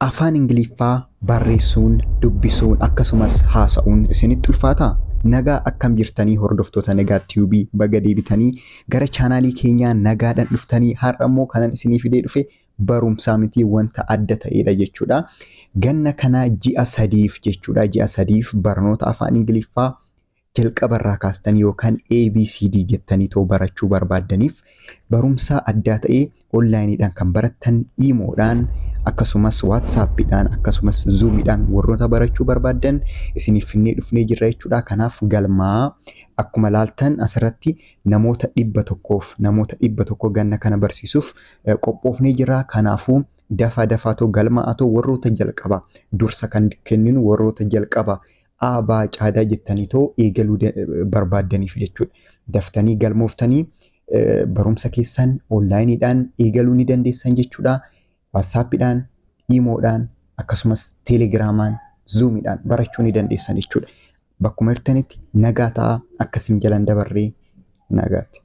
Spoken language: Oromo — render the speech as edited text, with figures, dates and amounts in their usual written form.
Afaan Ingiliffaa barreessuun, dubbisuun akkasumas haasa'uun isinitti ulfaataa? Nagaa akkam jirtanii hordoftoota Nagaa Tube baga deebitanii gara chaanaalii keenyaa nagaadhaan dhuftanii har'a immoo kanan isinii fidee dhufe barumsaa miti wanta adda ta'edha jechuudha. Ganna kana ji'a sadiif jechuudha ji'a sadiif barnoota afaan Ingiliffaa jalqabarraa kaastanii yookaan ABCD jettanii too barachuu barbaaddaniif barumsa addaa ta'e onlaayiniidhaan kan barattan iimoodhaan akkasumas waatsaappiidhaan akkasumas zuumiidhaan warroota barachuu barbaaddan isiniif finnee dhufnee jirra jechuudha. Kanaaf galmaa akkuma laaltan asirratti namoota 100f namoota 100 ganna kana barsiisuuf qophoofnee jirra. Kanaafuu dafaa dafaatoo galmaa'atoo warroota jalqaba dursa kan kenninu warroota jalqaba A, B, C, D jettaniitoo eegaluu barbaaddaniif jechuudha. Daftanii galmooftanii barumsa keessan onlaayiniidhaan eegaluu ni dandeessan jechuudha. Waatsaappiidhaan, iimoodhaan, akkasumas teelegiraamaan, zuumiidhaan barachuu ni dandeessan jechuudha. Bakkuma jirtanitti nagaa ta'aa akkasiin jalan dabarree nagaatti.